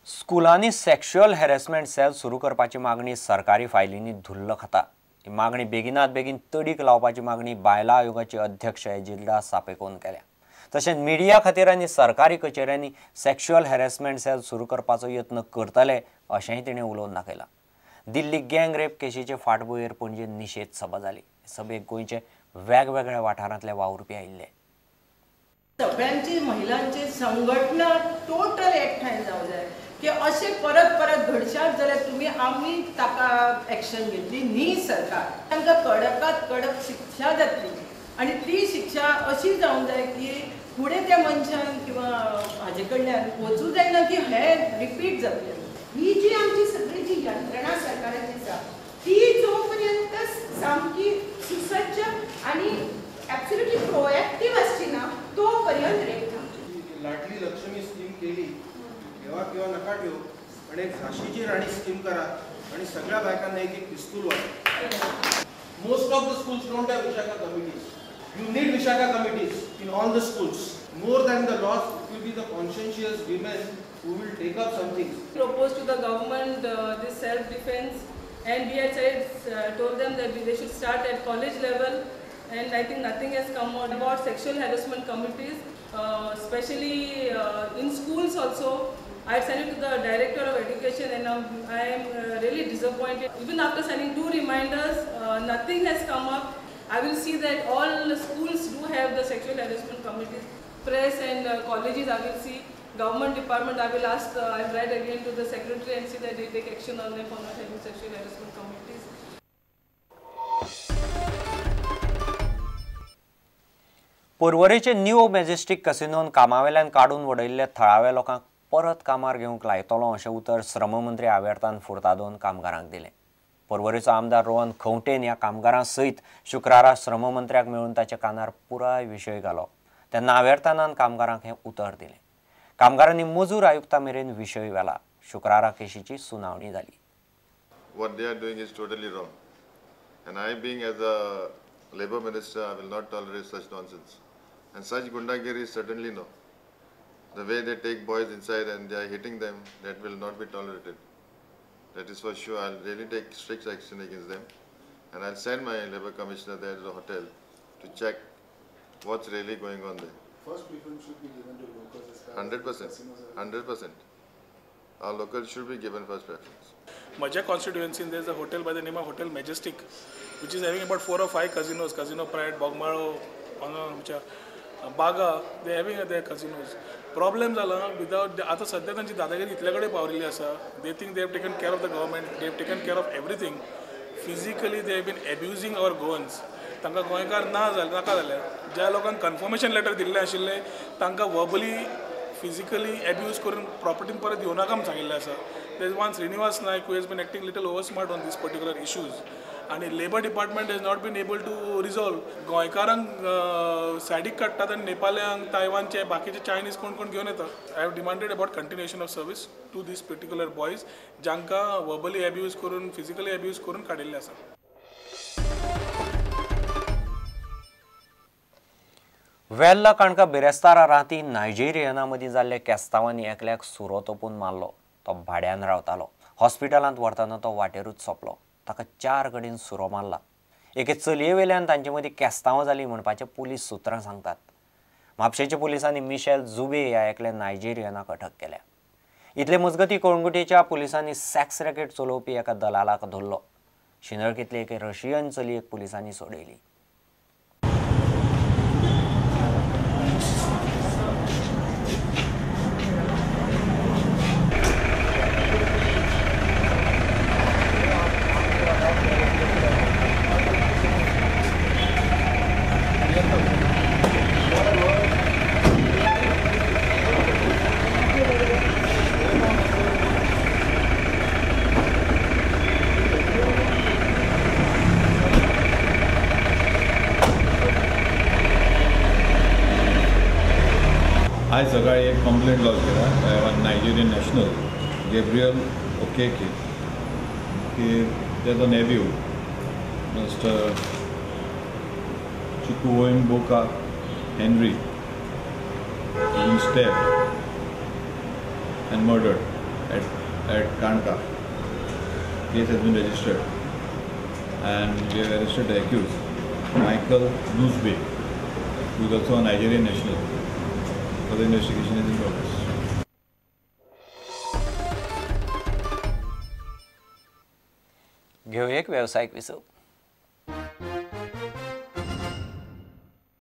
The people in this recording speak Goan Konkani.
स्कुलांनी सेक्शुअल हॅरेसमेंट सेल सुरू करपाची मागणी सरकारी फायलींनी धुल्ल खाता. ही मागणी बेगिनात बेगीन तडीक लावपाची मागणी बायलां आयोगाचे अध्यक्ष एजिल्डा सापेकोन केल्या. तशेंच मिडिया खातीर आनी सरकारी कचेऱ्यांनी सेक्शुअल हॅरेसमेंट सेल सुरू करपाचो यत्न करतले अशेंय तिणें उलोवन दाखयलां. दिल्ली गँग रेप केशीचे फाटभुंयेर पणजे निशेध सभा जाली. सभेक गोंयचे वेगवेगळ्या वाठारांतले वावुरपी आयिल्ले. सगळ्यांची महिलांची संघटना टोटल एकठांय जावंक जाय की अशें परत परत घडशात जाल्यार तुमी आमी ताका एक्शन घेतली न्ही सरकार. तांकां कडकात कडक शिक्षा जातली आनी ती शिक्षा अशी जावंक जाय की फुडें त्या मनशान किंवा हाजे कडल्यान वचूं जायना की हें रिपीट जातलें. ही जी आमची सगळी जी यंत्रणा सरकाराची आसा ती जो पर्यंत सामकी सुसज्ज आनी ॲब्सोल्युटली प्रोएक्टीव आसची ना तो पर्यंत रेप थांबची. लाडली लक्ष्मी स्कीम केली तेव्हा किंवा नका ठेवू, पण एक झाशीची राणी स्कीम करा आणि सगळ्या बायकांना एक एक पिस्तूल वाटा. Most of the schools don't have Vishakha committees. You need Vishakha committees in all the schools. More than the laws, it will be the conscientious women who will take up something. Proposed to the government this self-defense, and we had said, told them that they should start at college level, and I think nothing has come out about sexual harassment committees, especially in schools also. I sent it to the director of education, and I am really disappointed. Even after sending 2 reminders, nothing has come up. I will see that all the schools do have the sexual harassment committees. Press and colleges, I will see. Government department, I will ask, I will write again to the secretary and see that they take action on them for not having sexual harassment committees. पर्वरेचे new majestic कसिनोन कामावेल्यान काडून वडयल्ल्या थळाव्या लोकांक परत कामार घेवंक लायतलो अशें उतर श्रममंत्री आवेर्तान फुर्तादोन कामगारांक दिलें. पर्वरेचो आमदार रोहन खंवटेन ह्या कामगारां सयत शुक्रारा श्रममंत्र्याक मेळून ताच्या कानार पुराय विशय घालो. तेन्ना आवेर्तानान कामगारांक हें उतर दिलें. कामगारांनी मजूर आयुक्ता मेरेन विशय व्हेला. शुक्रारा केशीची सुनावणी जाली. What they are doing is totally wrong, and I being as a labour minister, I will not tolerate such nonsense and such gundagiri. Certainly no. The way they take boys inside and they are hitting them, that will not be tolerated. That is for sure. I'll really take strict action against them, and I'll send my labor commissioner there to the hotel to check what's really going on there. First preference should be given to locals as well. 100%. 100%. Our locals should be given first preference. Majha constituency, there is a hotel by the name of Hotel Majestic, which is having about 4 or 5 casinos, Casino Pride, Bogmalo, Baga, they having their casinos. Problem जाला without आता सध्या तांची दादागिरी इतल्या कडेन पावलेली आसा. They think they have taken care of the government, they have taken care of everything. Physically they have been abusing our Goans. तांकां गोंयकार ना जाले नाका जाले. ज्या लोकांक कन्फर्मेशन लेटर दिल्लें आशिल्लें तांकां वर्बली फिजिकली एब्यूज करून प्रॉपर्टीन परत येवनाका म्हूण सांगिल्लें आसा. There is one Srinivas Naik who has been acting little over smart on this particular issues. आनी labour department has not been able to resolve. गोंयकारांक सायडीक काडटात आनी नेपाल्यांक, तायवानचे, बाकीचे चायनीज कोण कोण घेवन येता. I have demanded about continuation of service to these particular boys जांकां वर्बली एब्यूज करून फिजिकली एब्यूज करून काडिल्ले आसा. वेल्ला काणका बिरेस्तारा राती नायजेरियना मदीं जाल्ल्या केस्तांवांनी एकल्याक सुरो तोपून मारलो. तो भाड्यान रावतालो. हॉस्पिटलांत व्हरतना तो वाटेरूच सोंपलो. ताका 4 कडेन सुरो मारला. एके चलये वेल्यान तांचे मदीं केस्तांवां जालीं म्हणपाचें पुलीस सुत्रां सांगतात. म्हापशेच्या पुलिसांनी मिशेल जुबे ह्या एकल्या नायजेरियनाक अटक केल्या. इतले मजगतीं कळंगुटेच्या पुलिसांनी सॅक्स रॅकेट चलोवपी एका दलालाक धरलो. शिंदळकींतले एके रशियन चलयेक पुलिसांनी सोडयली. आयज सकाळी एक कंप्लेंट लॉज केला by one Nigerian national Gabriel Okeke की तेजो नेव्यू मिस्टर चिकुओइम्बोका Henry been stabbed and murdered at Kanka. Case has been registered and we have arrested the accused, Michael Nusbe, who is also a Nigerian national. Further investigation is in progress. घेऊ एक व्यावसायिक विसव.